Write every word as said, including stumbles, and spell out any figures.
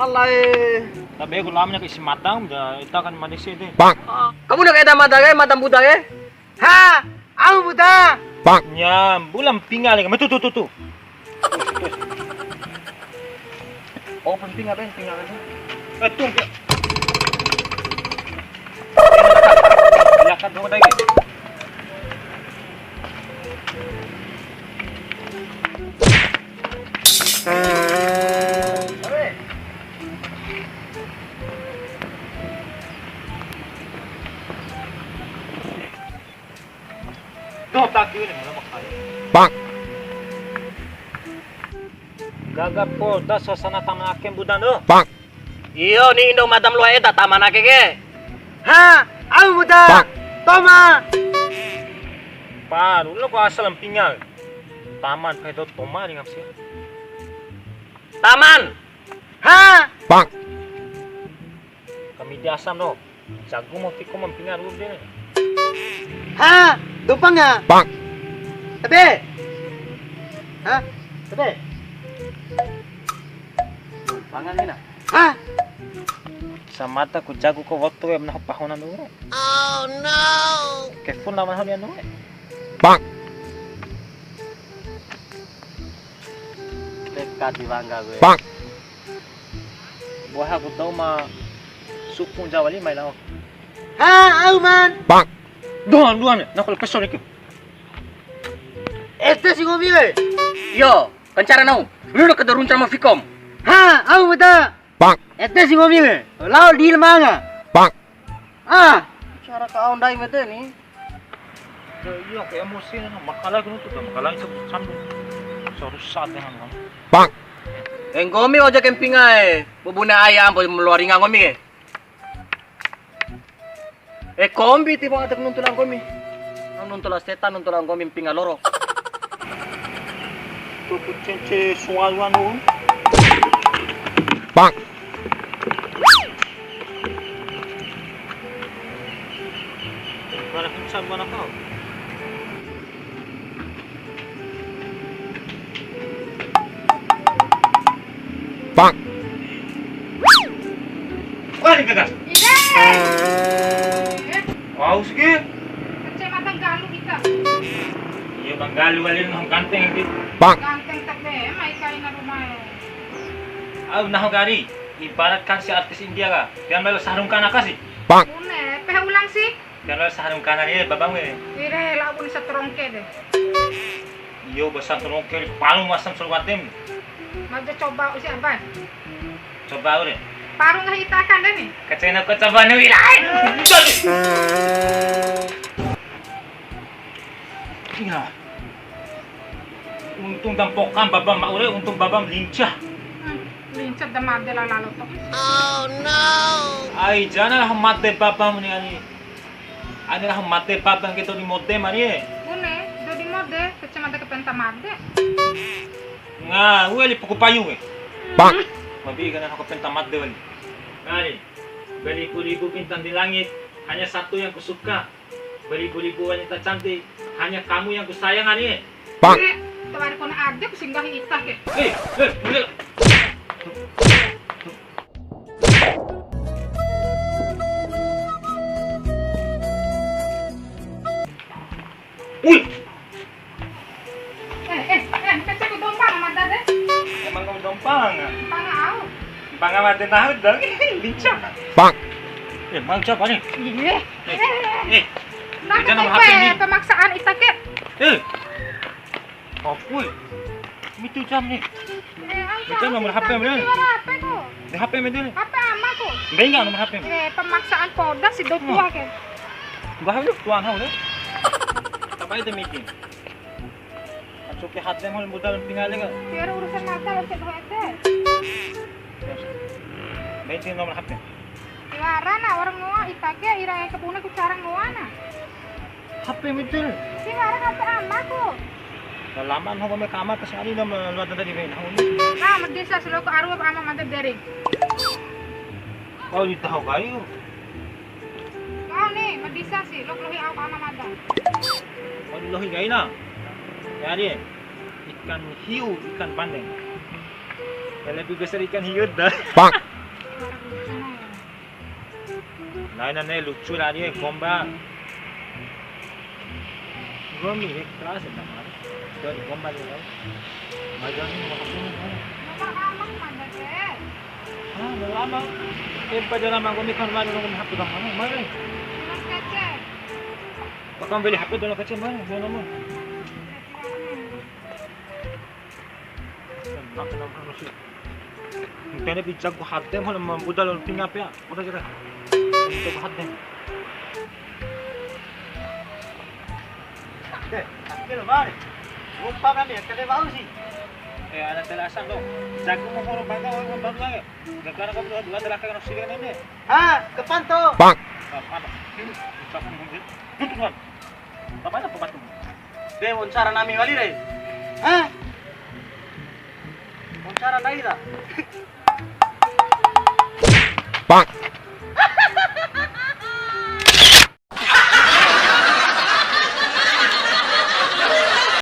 Alae. Tabe ku lamanya ke isi matang, da ita kan manis ede. Kamu nak eda mata ke, mata buta ke? Ha, au buta. Nya, bulam tinggal ke. Metu tu tu tu. Oh, penting apa yang tinggal itu? Eh, tung. Ya kan, tunggu lagi. Doh, taki ini malah makanya. Gaga poda suasana taman ake budan doh. Iyo, ni indo madam loa eda taman ake ke. Ha, au buda. Toma. Paru lo ko asal mpinga. Taman pedo toma ringam sia. Taman. Ha. Kami di asam doh. Jago mau tiko mampinga dulu deh. Ha, dumpang ya? Tabe. Ha? Tabe. Dumpangan ni na. Ha? Samata ku jago ko waktu ya, menahu pahunan dulu. Oh no. Kefun nama nahu dia dulu. Teka di wangga gue. Boha ku tau ma supu Jawa lima lao. Ha, au man. Doan, doan, na kalau kesel iki. Ede si ngomi we. Yo, kencara nau. Lu udah kedorun sama Fikom. Ha, au mata. Ede si ngomi we. Lao di lemanga. Ah, cara kau ndai mete ni. Ya, iya, kayak emosi, nah, makala gitu tuh, makala itu sambil. Seharus saat yang kan. Eh, nggomi oja kemping ae, bubune ayam, bo meluaringa nggomi ke. Eh, kombi tiba ada nuntu la nggomi. Nuntu la setan, nuntu la nggomi mpinga loro. Tuku cence sualu anu. Mana pingsan mana kau? Wah, ini gagal. Ide. Wah, usgi. Kecamatan Galuh kita. Iya, Bang Galuh kali, nah, ganteng itu. Ganteng tapi, mai kaina rumah. Au, nahu kari, ibarat kan si artis India ka. Dia melo sarung kana kasi. Bune, peh ulang sih. Dia melo sarung kana ni, babang we. Ire, la bun setrongke deh. Iyo, ba setrongke, palu masam seluatim. Maja coba usi apa? Coba ure. Paru nggak itakan deh nih. Kecena ko coba nu ilain. Iya. Untung dampokam babam ma ure, untung babam lincah. Hmm, lincah da made la lalo to. Oh no. Ai jana lah made babam ni ani. Ani lah made babam ke dodi mode mari e. Bune, dodi mode, kecamatan ke penta made. Nga, ue li puku payu e. Bang. Mabi kana ke penta made wali. Mari. Beribu-ribu bintang di langit, hanya satu yang kusuka. Beribu-ribu wanita cantik, hanya kamu yang kusayang, Ani. Bang. Eh, tawari kone ade ku singgahi ita ke. Eh, eh, eh. Ui. Eh, eh, eh, kecek ku dompang mada de. Emang kau dompang? Panga au. Panga made nahu dong. Lincah. Bang. Eh, bang siapa nih? Iya. Eh, eh. Nah, Ujang nomor H P nih. Pemaksaan ita ke. Eh. Apa? Mitu jam nih. Eh, Ujang nomor H P mana? Nomor H P ku. Di H P mana nih? H P ama ku. Benga nomor H P. Eh, pemaksaan poda si do tua ke. Bah lu tuan hau deh. Apa itu meeting? Acuke hate mol modal tinggal ka. Biar urusan mata lo cek ede. Meeting nomor H P. Tiwara na orang ngoa ita ke ira ke bune ku cara ngoa na. H P mitul. Tiwara H P ama ku. Lama no kami kama ke sehari nama luar tadi ben. Nah, medisa selo ku aru ama mata dering. Oh, di tahu kayu. Kau ni, medisa si, lo keluhi au ama mata. Oh, di lohi kaina. Ya, dia. Ikan hiu, ikan bandeng. Lebih besar ikan hiu dah. Nai, nai, nai, lucu lah dia, gombal. Gomi, eh, kelas ya, Bang. Dia gombal ya, Bang. Magang ini mau ketemu, Bang. Nomor aman mana, Dek? Ah, nomor aman. Eh, pada lama gomi kan mana nomor H P Bang mana? Mana? Nomor kece. Bang beli H P dulu kece mana? Mana nomor? Ntene pi jago hade, mone ma budal pinga pea. Udah kira. Jago hade. Deh, tapi lo mari. Lupa kami ya, kade bau sih. Eh, ada telasan dong. Jago mau horo bangga, orang baru lagi. Gara-gara kamu dua, dua telakan orang sini kan ini. Ha, kepanto. Bang. Apa? Tutup, Bang. Apa ada pembantu? Be, wawancara nami wali re. Hah? Wawancara nai ta? Bang.